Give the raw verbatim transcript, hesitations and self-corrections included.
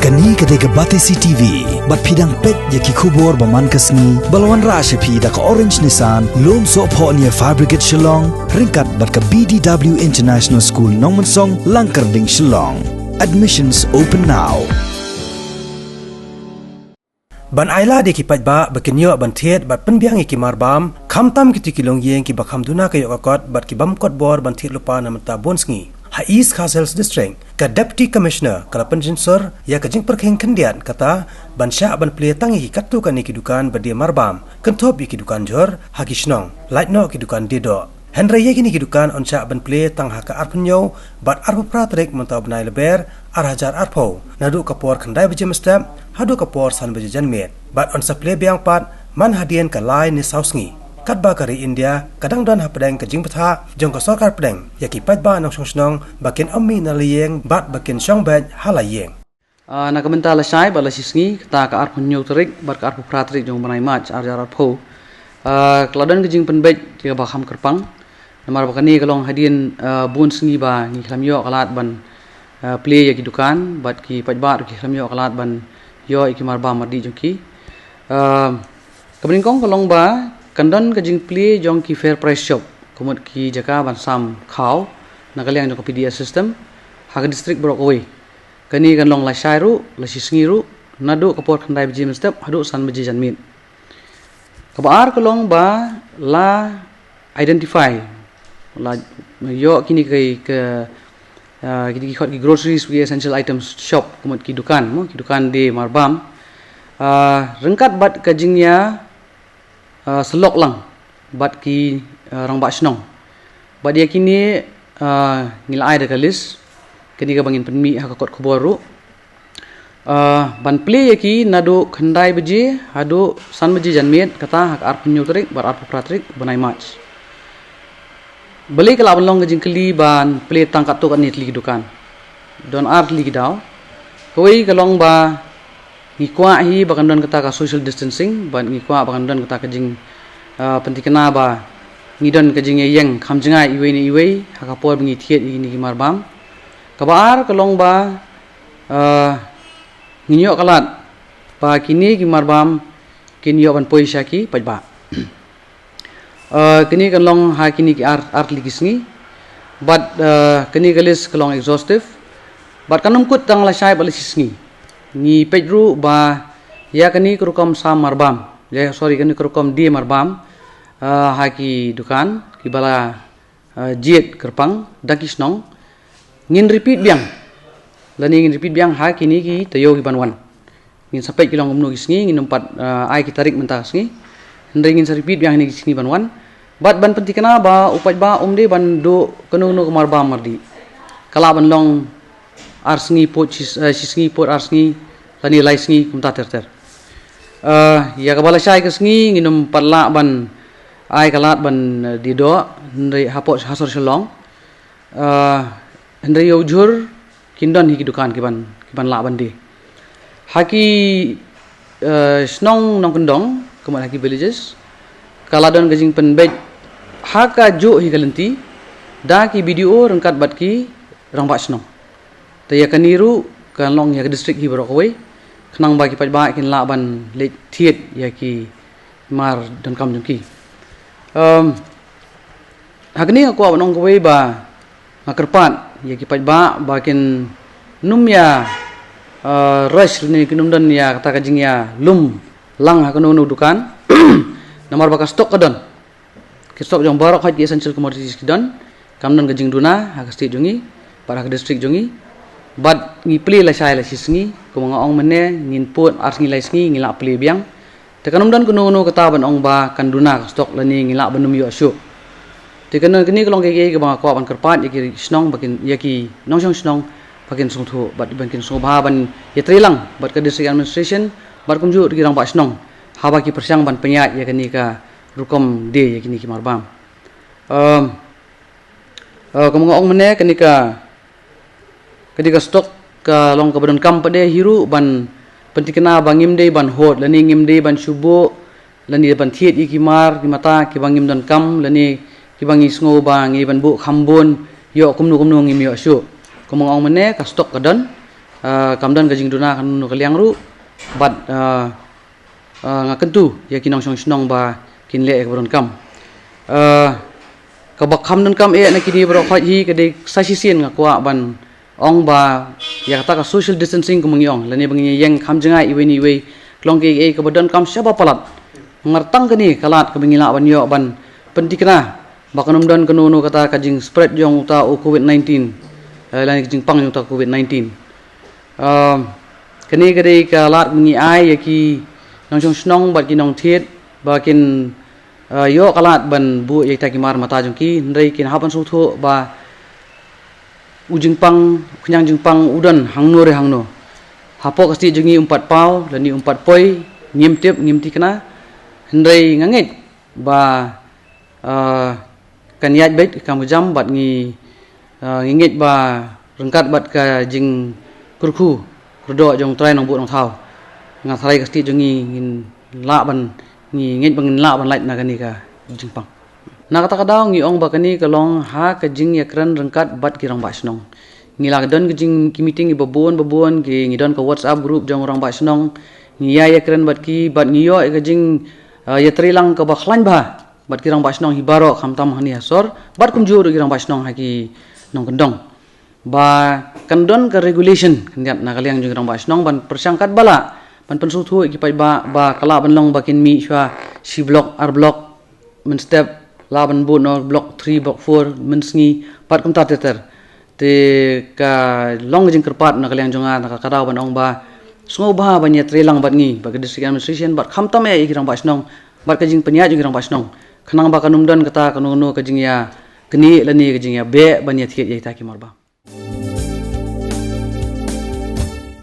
Kane ka dei ka Batesi T V, bad phi dang peit ïa ki khubor ba man ka sngi, ba la wanrah sha phi da ka Orange Nissan, Lumsohphoh near Fire Brigade Shillong, ryngkat bad ka B D W International School Nongmensong, Langkyrding, Shillong. Admissions open now. Ban ailad ïa ki paidbah ba kin ïoh ban thied bad pynbiang ïa ki marbam, khamtam kito ki longïing kiba kham duna ka ïoh ka kot bad ki bym kot bor ban thied lypa na mynta bun sngi. Ha East Khasi Hills District, ka Deputy Commissioner ka la pynjynsur ïa ka jingpyrkhing khyndiat kata ban shah ban plie tang ïa ki katto katne ki dukan ba die marbam, kynthup ïa ki dukan jhur ha ki shnong, lait noh ki dukan die doh. Hynrei ïa kine ki dukan yn shah ban plie tang ha ka arphew hynñiew bad arphew phra tarik mynta u bnai Lber ar hajar arphew, naduh ka por khyndai baje mynstep haduh ka por san baje janmiet. Bad yn sa plie biang pat man hadien ka lai ne saw sngi. Katba ka ri India ka dang don hapdeng ka jingbthah jong ka sorkar pdeng ïa ki paidbah nongshong shnong ba kin ym mih na la ïing bad ba kin shong beit ha la ïing. Ah, na ka bynta lashai bad lashisngi, kata ka arphew hynñiew tarik bad ka arphew phra tarik jong u bnai March ar hajar arphew, ah, ka la don ka jingpynbeit kaba kham kyrpang. Namar ba kane ka long hadien, ah, bun sngi ba ngi khlem ïoh ka lad ban, ah, plie ïa ki dukan bad ki paidbah ruh ki khlem ïoh ka lad ban ïoh ïa ki marbam mardi jong ki. Ah, kaba nyngkong ka long ba kan don ka jingplie jong ki fair price shop, ka mut ki jaka ban sam khaw na ka liang jong ka P D S system ha ka district baroh kawei. Kane kan long lashai ruh, lashisngi ruh, naduh ka por khyndai baje mynstep haduh san baje janmiet. Kaba ar ka long ba la identify, la ïoh kine ki, ka, ah, kine ki khot ki groceries, ki essential items shop, ka mut ki dukan, mo, ki dukan die marbam. Ah, ryngkat bad ka jingïa ah, syllok lang bad ki, ah, rangbah shnong. Bad ïa kine, ah, ngi la ai da ka list, kane kaba ngin pynmih ha ka kot khubor ruh. Ah, ban plie ïa ki naduh khyndai baje haduh san baje janmiet, kata ha ka arphew hynñiew tarik bad arphew phra tarik bnai March. Balei ka lah ban long ka jingkylli ban plie tang katto katne tylli ki dukan? Don ar tylli ki daw. Kawei ka long ba ngi kwah hi ba kan don kata ka social distancing, bad ngi kwah ba kan don kata ka jing, ah, pynthikna ba ngi don ka jingïaïeng kham jngai iwei na iwei ha ka por ba ngi thied ïa kine ki marbam. Kaba ar ka long ba, ah, ngin ïoh ka lad ba kine ki marbam kin ïoh ban poi sha ki paidbah. Uh, kine kan long ha kine ki ar, ar tylli ki sngi. Bad, uh, kine ka list ka long exhaustive. Bad kan ym kut tang lashai bad lashisngi. Ngi peit ruh ba ïa kane ka rukom sam marbam, ïa, sorry, kane ka rukom die marbam, uh, ha ki dukan kiba la, uh, jied kyrpang da ki shnong, ngin repeat biang. Lane ngin repeat biang ha kine ki taïew kiban wan. Ngin sa peit ki long kumno ki sngi, ngin ym pat, ah, ai ki tarik mynta ka sngi. Hynrei ngin sa repeat biang ha kine ki sngi ban wan. Bad ban pynthikna ba u paidbah um dei ban duh kano kano ka marbam mardi. Ka lah ban long ar sngi pud shi, eh, shi sngi pud ar sngi, lane lai sngi kumta ter ter. Eh, ïa kaba lashai ka sngi ngin ym pat lah ban ai ka lad ban, eh, die doh, hynrei hapoh ha sor Shillong. Ah, hynrei ïa u jhur kin don hi ki dukan kiban, kiban lah ban die. Ha ki, eh, shnong nongkyndong, ka mut ha ki villages, ka la don ka jingpynbeit ha kajuh hi ka lynti da ki B D O ryngkat bad ki rangbah shnong. Te ïa kane ruh kan long ïa ka district hi baroh kawei, khnang ba ki paidbah kin lah ban leit thied ïa ki mar donkam jong ki. Em, ha kane nga kwah ban ong kawei ba nga kyrpad ïa ki paidbah ba kin nym ïa, eh, rush lane kin nym don ïa kata ka jingïalum lang ha kano kano dukan. Namar ba ka stock ka don. Ki stock jong baroh khoit ki essential commodities ki don. Kam don ka jingduna ha ka state jong ngi bad ha ka district jong ngi. Bad ngi plie lashai lashisngi, kumba nga ong mynne, ngin pud ar sngi lai sngi ngi lah plie biang. Te kan ym don kano kano kata ban ong ba kan duna ka stock lane ngi lah ban ym ïoh shuh. Te kan, kane ka long kaei kaei kaba nga kwah ban kyrpad ïa ki shnong ba kin, ïa ki nongshong shnong ba kin sngewthuh bad ba kin sngewbha ban ïatrei lang bad ka district administration bad kumjuh ki rangbah shnong haba ki pyrshang ban pynïaid ïa kane ka rukom die ïa kine ki marbam. Em, eh, kumba nga ong mynne, kane ka, kane ka stock ka long kaba donkam pat de hi ruh ban pynthikna ba ngim dei ban hod lane ngim dei ban shu buh lane ban thied ïa ki mar ki mata kiba ngim donkam lane kiba ngi sngew ba ngi ban buh kham bun, ïoh kumno kumno ngim ïoh shuh. Kumba nga ong mynne, ka stock ka don. Ah, kam don ka jingduna kano kano ka liang ruh, bad, ah, ah, nga kyntu ïa ki nongshong shnong ba kin leh ïa kaba donkam. Ah, kaba kham donkam eh na kine baroh khoit hi ka dei sa shisien nga kwah ban ong ba ïa kata ka social distancing kumba ngi ong, lane ba ngi ïeng kham jngai iwei na iwei, ka long kaei kaei kaba donkam shibun palat. Namar tang kane ka lad kaba ngi lah ban ïoh ban pynthikna ba kan ym don kano kano kata ka jingspread jong uta u covid nineteen, eh, lane ka jingpang jong uta covid nineteen. Um, kane ka dei ka lad ba ngi ai ïa ki nongshong shnong bad ki nongthied ba kin, eh, ïoh ka lad ban buh ïa kita ki mar mata jong ki, hynrei kin hap ban sngewthuh ba u jingpang, u khñiang jingpang u don hangno re hangno. Hapoh ka state jong ngi um pat paw, lane um pat poi, ngim tip, ngim thikna. Hynrei nga ngeit ba, ah, kan ïaid beit ka kam ka jam bad ngi, ah, ngi ngeit ba ryngkat bad ka jingkyrkhu kyrdoh jong U Trai Nongbuh Nongthaw, nga tharai ka state jong ngi ngin lah ban, ngi ngeit ba ngin lah ban lait na kane ka jingpang. Na kata ka daw ngi ong ba kane ka long ha ka jingïakren ryngkat bad ki rangbah shnong. Ngi la don ka jing, ki meeting kiba bun ba bun, ki, ngi don ka WhatsApp group jong rangbah shnong. Ngi ïa ïakren bad ki, bad ngi ïoh ïa ka jing, ah, ïatreilang kaba khlaiñ bha bad ki rangbah shnong hi baroh, khamtam hangne ha sor, bad kumjuh ruh ki rangbah shnong ha ki nongkyndong, ba kan don ka regulation khyndiat na ka liang jong ki rangbah shnong ban pyrshang katba lah ban pynsngewthuh ïa ki paidbah ba ka lah ban long ba kin mih shuwa shi block, ar block mynstep, lah ban bud noh block three, block four mynsngi, bad kumta ter ter. Te ka long ka jingkyrpad na ka liang jong nga na ka, ka daw ban ong ba sngewbha ban ïatreilang bad ngi, bad ka district administration, bad khamtam eh ïa ki rangbah shnong, bad ka jingpynïaid jong ki rangbah shnong, khnang ba kan ym don kata kano kano ka jingïaknieh lane ka jingïabeh ban ïathied ïa kita ki marbam.